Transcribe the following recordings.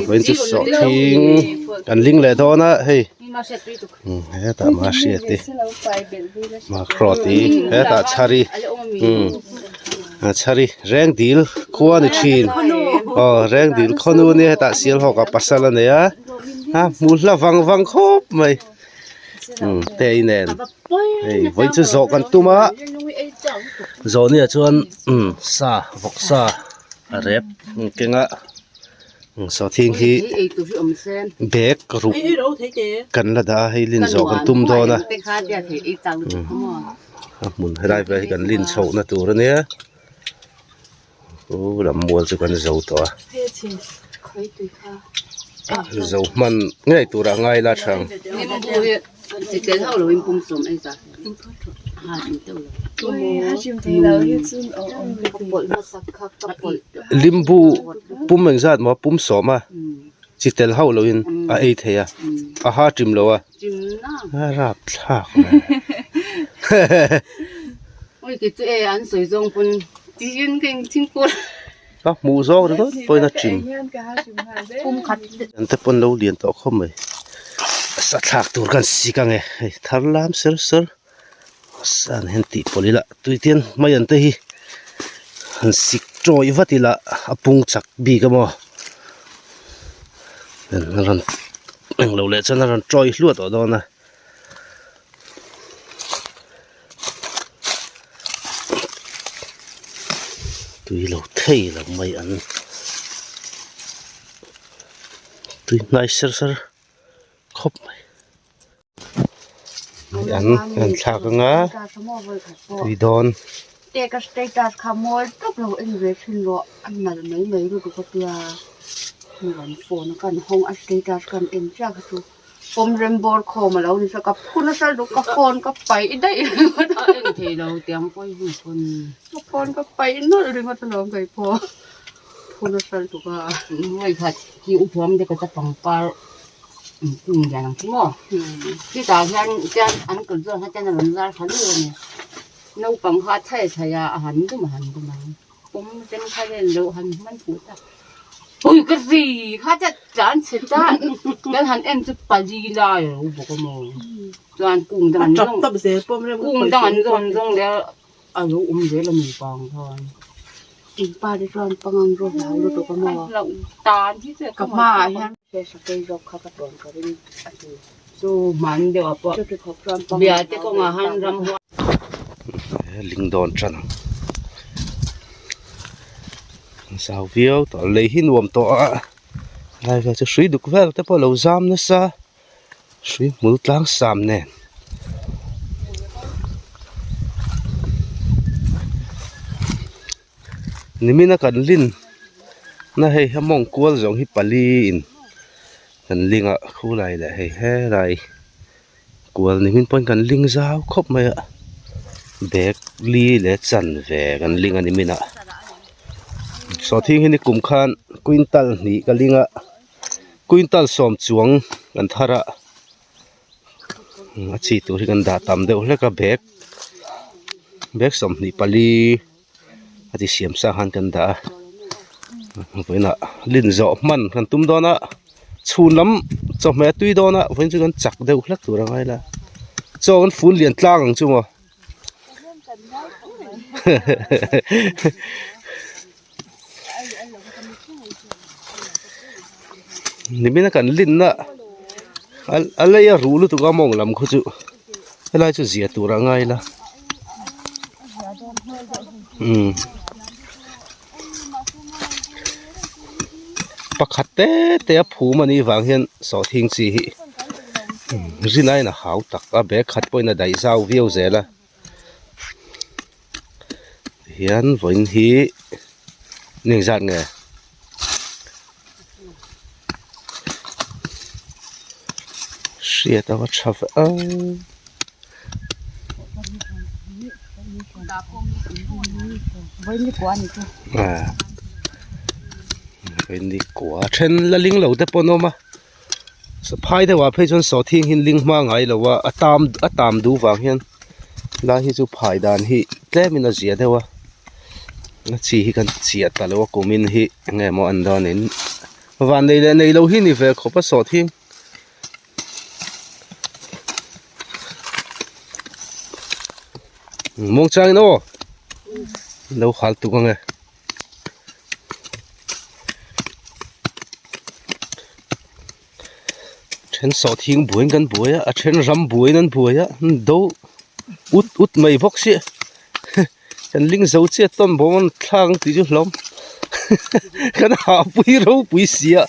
Vawiin chu sawhthing kan ling leh dawn a hei hetah mahriati mahrawti hetah chhari chhari rengdil khua a ni thin aw rengdil khawnu ania hetah sialhawk ah pasal a nei a a hmu hla vang vang khawp mai tei nen hei vawiin chu zawh kan tum a zawh ni ah chuan sa vawksa a rep keng a sawhthing hi bag ruk kan la dah a hei lin zawh kan tum dawn a a hmun helai vel hi kan lin chhoh na tur a nia u lam mual chu kan zo tawh a zo hman ngei tur a ngai la tha ang. Limbu pum engzat maw pum sawm a chi tel hauh loin a ei thei a a ha ṭim lo a a rapthlak mai a hmuh zawk ringawt pawhin a ṭim an te pawn lo lian tawh khawp mai sa thlak tur kan sik ang e hei thar lam ser ser. San hian tih pawlh ila tui te hian hmai an te hi han sik tawih vat ila a pung chak bik a maw a rawn englo leh chuan a rawn tawih hluah tawh dawn a. Tui lo thei lo mai an tui hnai ser ser khawp mai. An an thlak anga tui dawn. Te ka status kha mawi tawp lo en ve thin rawh a nal mai mai lutuk a tia mi rawn phone a kan hawng a status kan en chiah kha chu pawm rem bawr khawm a lo ni ka phu nasa lutuk ka phone ka paih daih ringawt a en thei lo tiang pawh hi phone ka phone ka paih nawlh ringawt alawm kei pawh phu nasa lutuk a. Vawikhat hi u thuam te ka ta pangpar. Kum lian ang chu maw chutah hian chuan an kut zawk kha chuan a rawn zar tha luh a ni naupang kha a chhai chhai a a han dum a han dum ang pawm sen kha vel loh han hman fuh ta ui ka ri kha chuan tlan chhe ta kan han en chu pali lai a lo bawk a maw chuan kung dang an zawng kung dang an zawn zawng leh a lo awm zel a ni pang khan. Engpa te chuan pangang rawh hlau lutuk a maw? Tan hi chu ka hmaah hian sakei zawk kha ka tawn ka ring a ti. Chu hman deuh ah pawh chuti khawp chuan pangang bia te kawngah han ram huai. Ling dawn tan ang. Zau viau tawh lei hi nuam tawh a lai vel chu hrui duk vel te pawh lo zam nasa. Hrui hmul tlang sam nen nimina kan lin na hei a mawng kual zawng hi pali in kan ling a khulai leh hei helai kual nimin pawn kan ling zau khawp mai a bag li leh chanve kan ling a nimin ah sawhthing hi nikum khan quintal hnih ka ling a. Quintal sawm chuang kan thar a a chi tur hi kan dah tam deuh hlek a bag bag 24 a ti siam sa khan kan dah a vawiinah lin zawh hman kan tum dawn a chhun lam chawhmeh a tui dawn a vawiin chu kan chak deuh hlek tur a ngai la chaw kan fun lian tlang ang chu maw. Nimina kan linna a lei a ruh lutuk a mawng lam khu chu helai chu zia tur a ngai la umm pakhat te te a phum a nih vang hian sawhthing chi hi rinaiin a hau tak a bag khat pawhin a daih zau viau zel a. Hian vawiin hi ni engzat nge hriat ava tha ve a vawiin ni kua then la ling lo te pawh an awm a. Saphai deuh ah phei chuan sawhthing hi ling hma ngai lo a a tam a tam duh vang hian lai hi chu phai dan hi tlem in a zia deuh a a chi hi kan chiah ta lo a kumin hi eng nge maw an dawn in. Van nei leh nei lo hi ni ve khawp a sawhthing. Muangchangin aw lo hal tuk ang e. Then sawhthing buaiin kan buai a a then ram buaiin an buai a do ut ut mai bawk si kan ling zo chiah tawn bawm an thlak ang tih chu hlawm kan hahpui ropui si a.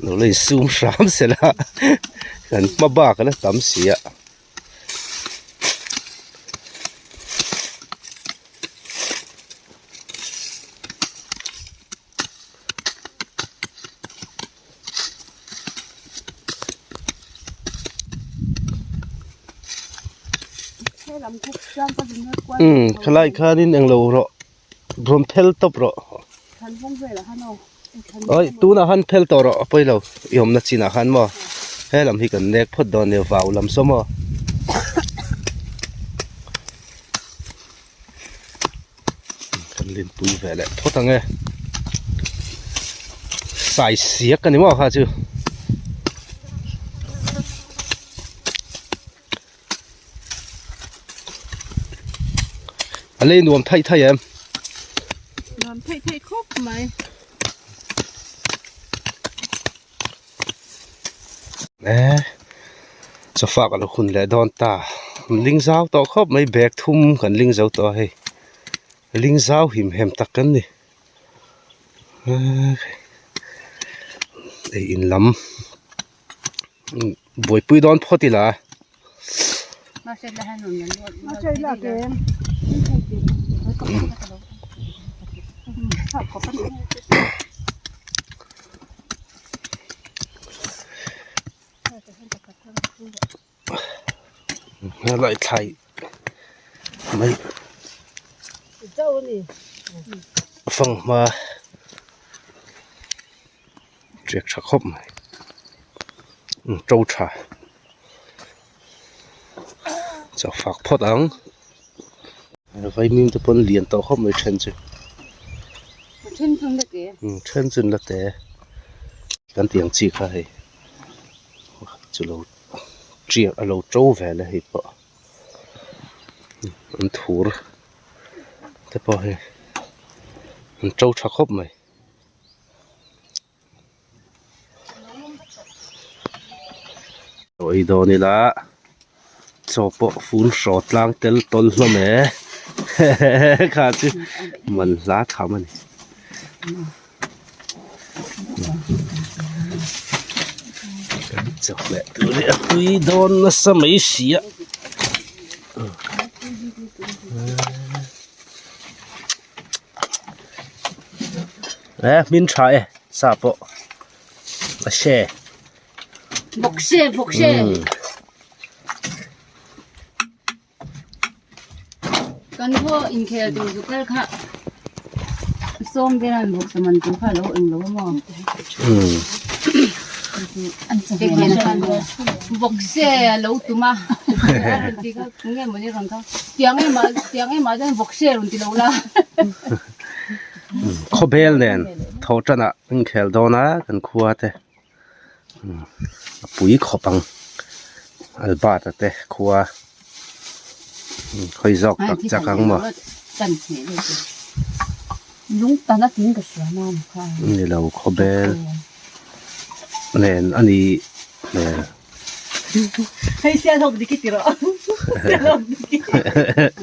Lo la insum hram se la kan hma bak a la tam si a. Umm khalai khanin englo rawh. Rawn phel tawp rawh. Oi tunah khan phel tawh rawh a pawi lo i awmna chinah khan maw he lam hi kan nek phawt dawn nia vau lam saw maw. Kan linpui ve leh phawt ang e sai siak a ni maw kha chu. A lei nuam thaih thaih em? Nuam thaih thaih khawp mai. E chawfak a lo hun leh dawn ta ling zau tawh khawp mai bag thum kan ling zo tawh a hei ling zau him hem tak kan ni ei in lam. Buaipui dawn phawt ila. Helai thlai mai fanghma Ṭiak ṭha khawp mai to ṭha chaw fak phawt ang vaimim te pawn lian tawh khawp mai ṭhen chu ṭhen chu an la te kan tih ang chi kha hei chu lo ṭiak a lo ṭo ve le hei pawh an thur te pawh hei an ṭo ṭha khawp mai. Chaw ei dawn ila chaw pawh fun hraw tlang tel tawl hlawm e kha chu man hla tham a ni. Kan chaw leh tur hi a tui dawn nasa mai si a. E hmin tha e sa pawh a hre Bawkse bawkse kan khaw inkhel tur zu kal kha sawm velan bawksa man tur kha a lo eng lo a maw Vawkse a lo tum a rawn ti kha nge mawni rawn kha tiang em ah tiang em ah chuan vawkse rawn ti lo la. Khawbel nen tho tan ah an inkhel dawn a kan khua te a pui khawp ang Albert a te khua hawi zawk tak chak ang maw. Lung tan a tling ka hria na ni kha. Ni lo khawbel nen a ni hmel. Hei sial hawk dik i ti rawh. Sial hawk dik i.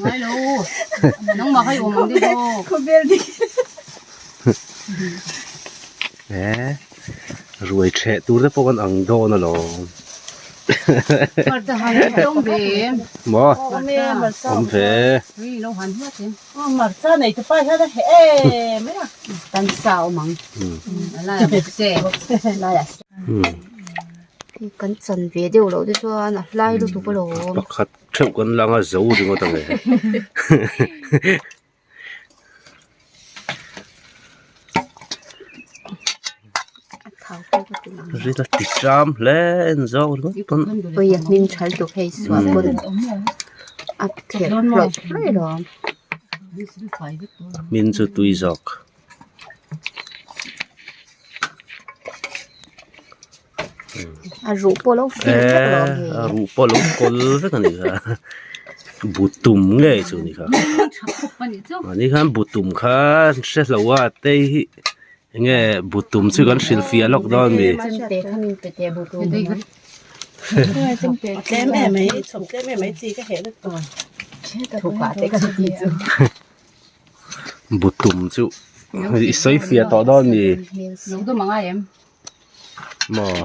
Ngai lo. Nangmah kha i awm ang deuh aw. Khawbel dik. E ruai ṭheh tur te pawh kan ang dawn alawm. Parda han awm ve. Maw? Awm ve. Hei lo han huat em. Marcha nei te pa hian a heh em em a. Kan sa awm ang. A laiah bawk se. Laiah se. Hei kan chan ve deuh loh te chuan a hlai lutuk alawm. Pakhat theuh kan lang a zo ringawt ang e. A thau pawh ka ti. Ril a ti ṭam hle en zawk ringawt pawn. Ui a hming ṭhal tuk hei suah pawn a therh hlawih hlawih alawm. A hmin chu tui zawk. A ruh pawh lo fil vek alawm hei. A ruh pawh lo kawl vek a nih kha. Butum ngei chu a ni kha. Mahni khan butum kha hre hlo a tei hi. Enge butum chu kan hrilh fiah lawk dawn mi? Butum chu i sawi fiah tawh dawn mi? Maw?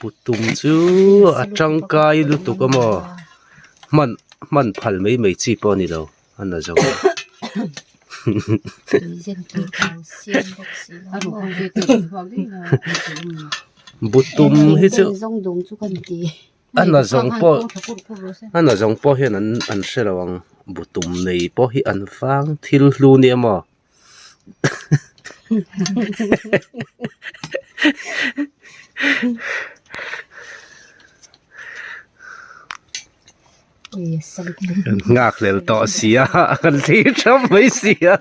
Butum chu a tangkai lutuk a maw hman hman phal mai mai chi pawh a ni lo a na zo butum hi chu a na zawng pawh a na zawng pawh hian an an hre lo ang butum nei pawh hi an vang thil hlu nia maw. Nghak hlel tawh sia kan thlir thap mai sia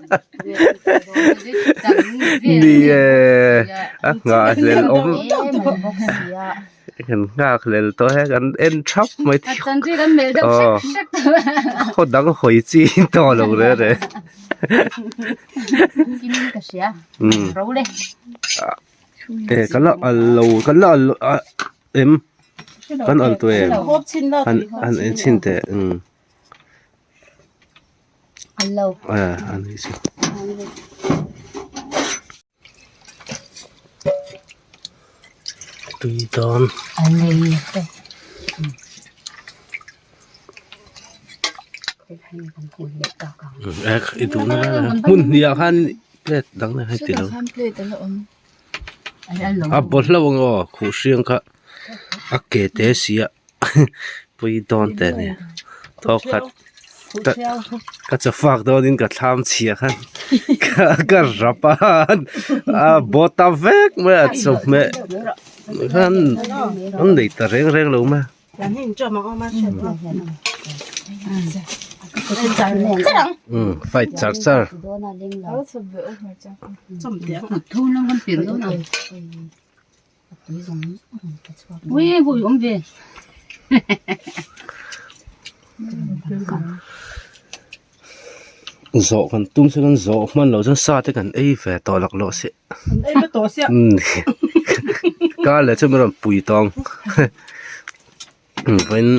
ni e a nghah hlel awm kan nghak hlel tawh e kan en thap mai aw khaw dang hawi chi tawh lo reng reng. E kan la al lo kan la al a em kan al tawh em an an en chhin teh umm a ani chu. Tui dawn. I duhna lai ah hmun hnih ah khan plate dang leh hei ti lo a bawlhlo ang aw khuh hriang kha a ke te si a pui dawn teh a ni thawk khat ka ka chaw fak dawnin ka thlam chhia khan ka rap a a bawt ta vek mai a chawhmeh khan an nei ta reng reng lo mai a. Fight char char. Zawh kan tum se kan zawh hman loh chuan sa te kan ei ve tawh laklawh se. Kar leh chu min rawn pui tawng vawiin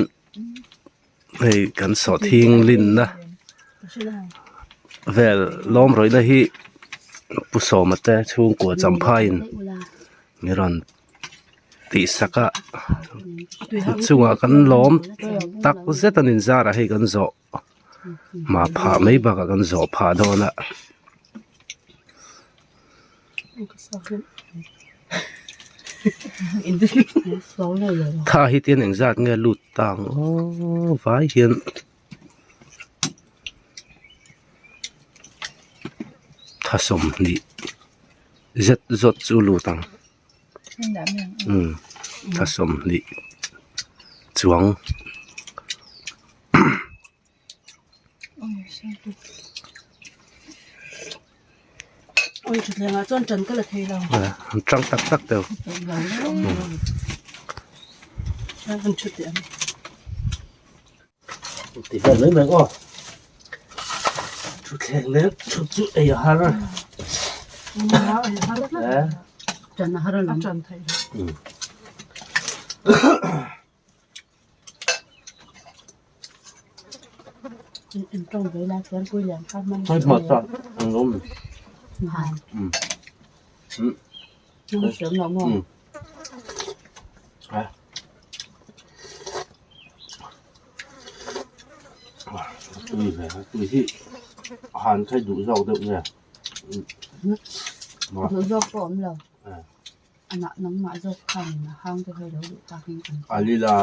hei kan sawhthing linna vel lawm rawihna hi Pu Sawma te chhungkua Champhaiin min rawn tih sak a chungah kan lawm tak zet a nin zarah hei kan zawh mah phah mai bakah kan zawh phah dawn a. Tha hi tian engzat nge lut ta ang aw vai hian tha 20 zet zawt chu lut ang umm tha 20 chuang. An tang tak tak deuh. Ti vel mai mai aw. Thutthleng leh thut chu ei a har a. Ṭan a har alawm. Tui hi han khai duh zawk deuh nge. Duh zawk pawh awm lo. Anah nangmah zawk khan a hang te kha i lo duh tak in kan A lila.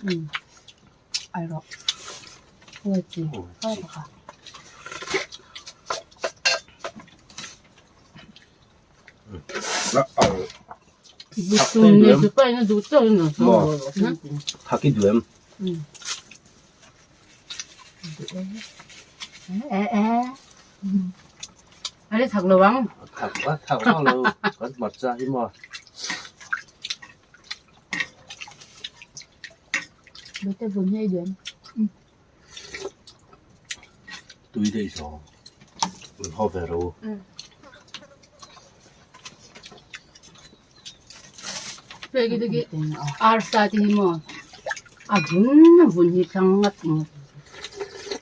Umm ai rawh. Huai chi kha pakhat. Thak i duh em? Thak lo ang. Thak a thak vak lo kan hmarcha hi maw. Tui daih zawng an haw ve ro. Arsa te hi maw a vun a vun hi thlang ngat ngat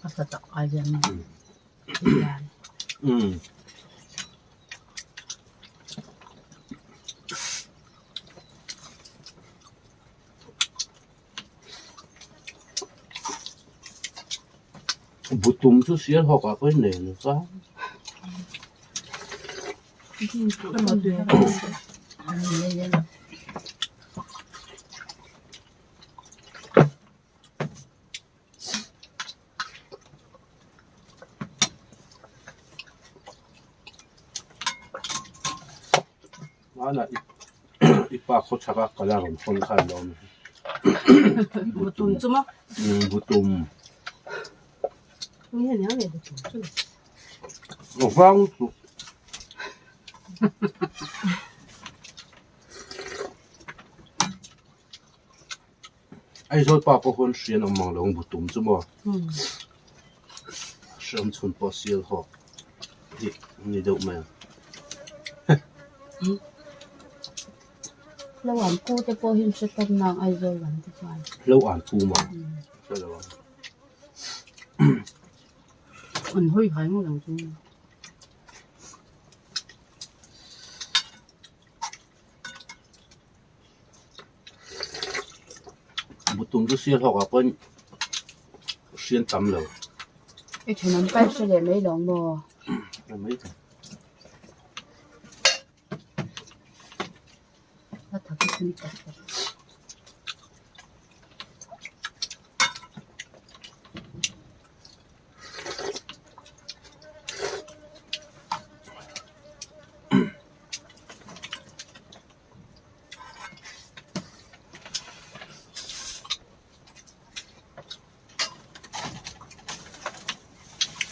a sa tak ai hian Butum chu sial hawk ah pawhin nei an va. Hmanah i pa khawchhak a kal a rawn hawn kha an lo awm Butum chu maw? Butum. Nge nia nge butum chu ni. Vang chu. Aizawl pa pawh khawn hrian awm mang lo ang butum chu maw? Hreawm chhun pawh sial hawk hi a ni deuh mai ang. Lo an pu te pawh hi an hre tawp nang Aizawl lam te chuan. Lo an pu maw? Hre lo ang. An hawi hai ngawt ang chu. Butum chu sial hawk ah pawhin hrian tam lo. I thenawm kai hre leh mai lo maw? Hre mai thei. A thak hi tui tak tak.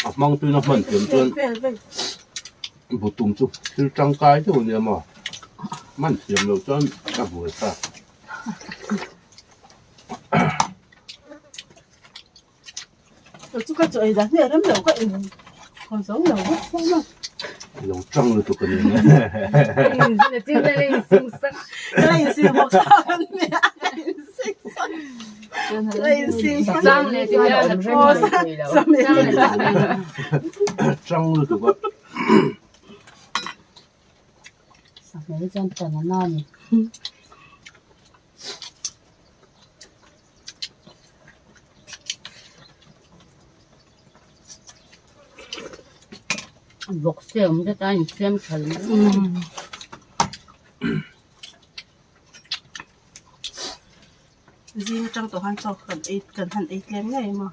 A hmang tuina hman thiam chuan butum chu thil tangkai deuh a nia maw hman thiam loh chuan a buai ta. Chu ka chu ei dah hne rem lo ka in haw zo lo vek hlawm a. Lo tang lutuk a ni nia. Ka la insil bawk sa a nia ka insil sa ka la insil sa Tang lutuk a. Sahmel chuan tan a na a ni. Vawk se awm zet a insiam tha lo Zing atang tawh khan chaw kan ei kan han ei tlem ngei maw.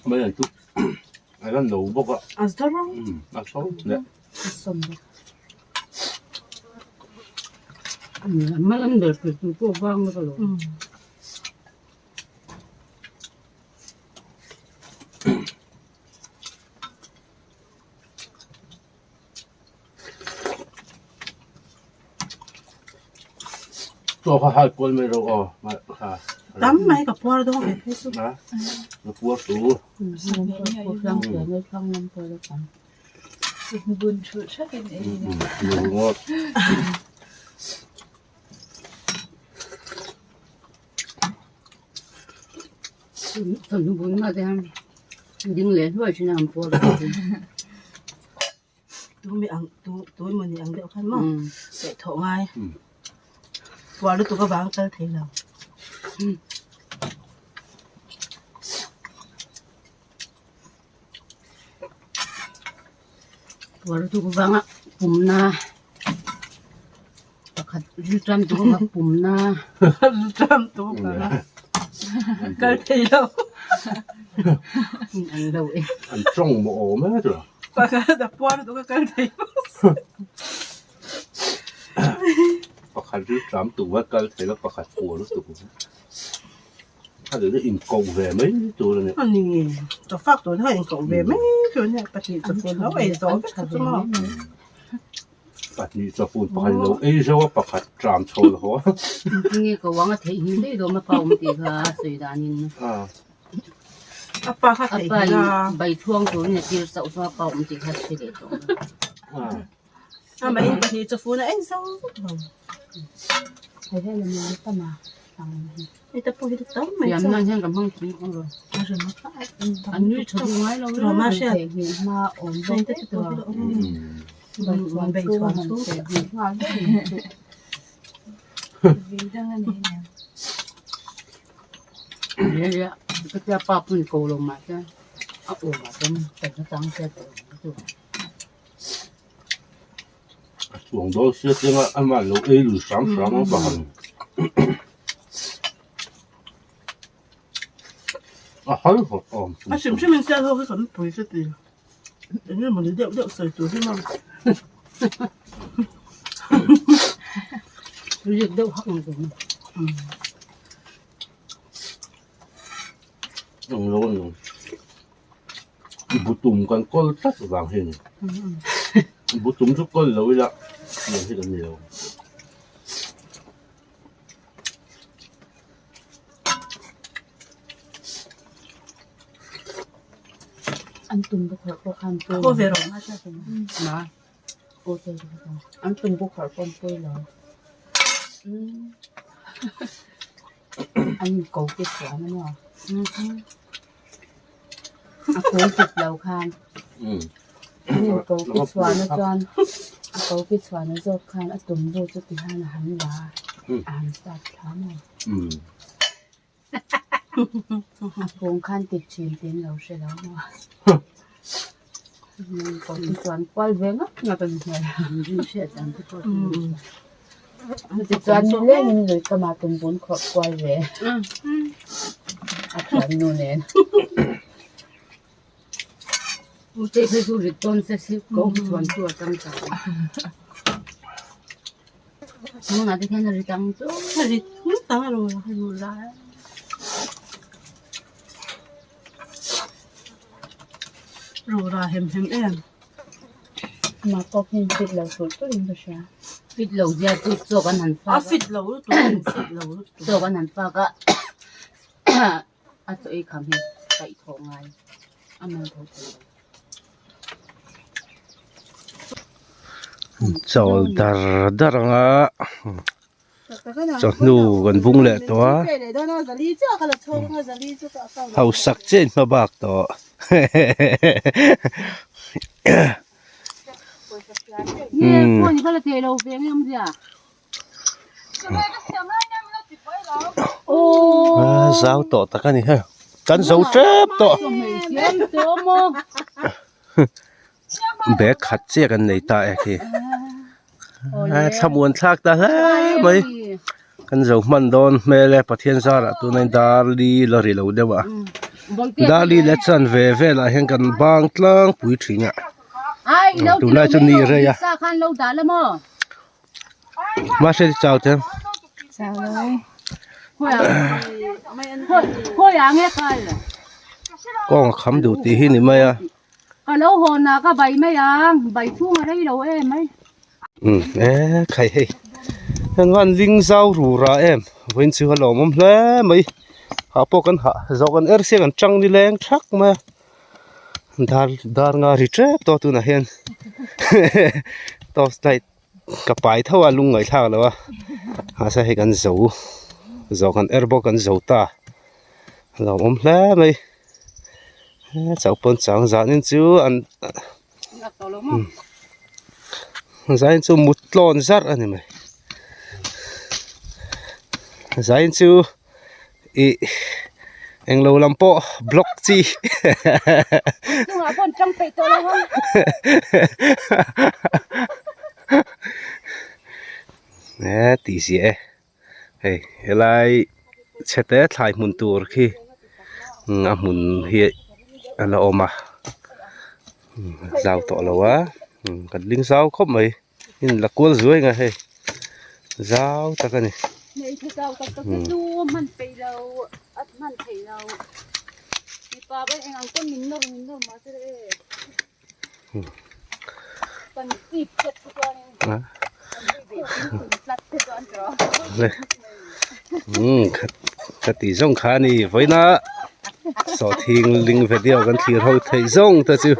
Mai an chu a la no bawk a. A zawr a. A tho leh. A sawm bawk. Mal an ber pui tu pawh vang vek alawm. Chaw kha hal kual mai rawh aw kha. Tam mai ka puar dawn ve phei chu. A ka puar su. Bun thulh thak in ei in. Ngawt. Chawhnu bun ah te hian ding leh hluai thin a an puar bawk a. Tu mi ang tu tu emaw ni ang deuh khan maw peih thawh ngai puar lutuk avang kal thei lo. Puar lutuk vanga pumna pakhat rilṭam tur vanga pumna. Rilṭam tur vanga kal thei lo. In ang lo e. An tawng maw awm e tura. Pakhat a puar lutuk a kal thei lo. Pakhat rilṭam tur a kal thei lo pakhat puar lutuk. A duh in koh ve mai tur a ni. A ni, chaw fak tur hian in koh ve mai tur a nia, pahnih chawfun lo ei zawh vek kha chu maw. Pahnih chawfun pakhat lo ei zo a, pakhat ṭam chho la haw a. Engtinge ko ang a theih hmel daih dawn a pa awm tih kha a sawi danin. A pa kha theih hmel a. A pa in bai chhuang turin a tir chauh chuan a pa awm tih kha a hre leh tawh lo. Amah in pahnih chawfun a ei zo vek lo. Heta pawh hi tam mai Siam nan hian ka hmang thung ang rawh. An nui tha duh ngai lo Roma hriat. Ka tia pa pun ko lo mah se a awm ah chuan kan hre chang hriat tawh ang chu. A chuang dawn sia chiang a, amah lo ei lui hram hram ang pakhat. A hal hawt awm. A hrim hrim in sial ho hi kan pui ka ti. Eng nge mawni deuh deuh sawi tur hi maw. Riak deuh hak ang tur. Ang lo ang. Butum kan kawl tlat vang hi a ni. Butum chu kawl lo ila tiang hi kan ni lo. An tum bawk pawh khan Haw ve rawh. An tum bawk pawh an pawi lo. An ko te chuan a maw? A ko kip lo khan. An in ko ki chhuan a chuan a ko ki chhuan a zawk khan a tum bu chu ti hian a han la a, a han start thla maw? A kawng khan ti thin tiin lo hre lo maw? Ko ki chuan kual ve ngap ngap a ni hmel. Tichuan nilengin lui kamah tumbun khawrh kual ve a thiannu nen. Ute phei chu rit tawn se si ko chuan chu a chang ta. Tunah te hian a rit ang chu. A rit ngawt ang a ru ru lai. Ru ra hem hem em. Amah pawh hian fit lo tulh tulh in ka hria. Fit lo zia chu chaw kan han fak a. A fit lo lutuk a ni fit lo lutuk. Chaw kan han fak a a chaw ei kham hi kaih thawh ngai a man tho thei lo. Chawl dar dar ang a chawhnu kan bung leh tawh a hausak chiah in hma bak tawh zau tawh tak a ni hei kan zo tep tawh bag khat chiah kan nei ta e khi thlamuan thlak ta hle mai kan zo hman dawn hmel e Pathian zarah tuna in darli la ri lo deuh a darli leh chan ve velah hian kan bang tlangpui thin a tunlai chu ni rei a mahse chau te kawng a kham duh tih hi ni mai a. Ka lo hawn ah ka bai mai ang, bai chhung a rei lo em mai. Umm e khai hei heng van ling zau ru ra em vawiin chu a lawmawm hle mai hah pawh kan hah zawh kan er sia kan tang ni leng thak mai a dar dar nga ri tep tawh tunah hian torch light ka pai tho a lung ngaihthlak lo a mahse hei kan zo zawh kan er bawk kan zo ta a lawmawm hle mai. He chauh pawn chang zanin chu an zain chu mut tlawn zarh a ni mai zain chu ih englo lam pawh block chi. E tih ziah e hei helai chhete thlai hmun tur khi a hmun hi a la awm a zau tawh lo a kan ling zau khawp mai. In la kual zuai nga hei zau tak a ni. Hmeichhe zau tak tak te chu hman peih lo a hman theih lo mipa pawh eng ang pawn min nawr min nawr mah se e kan chip chet te chuanin kan hei ve pui tum tlat te chuan tawh. Umm ka tih zawng kha a ni vawiina sawhthing ling video kan thlir ho theih zawng te chu.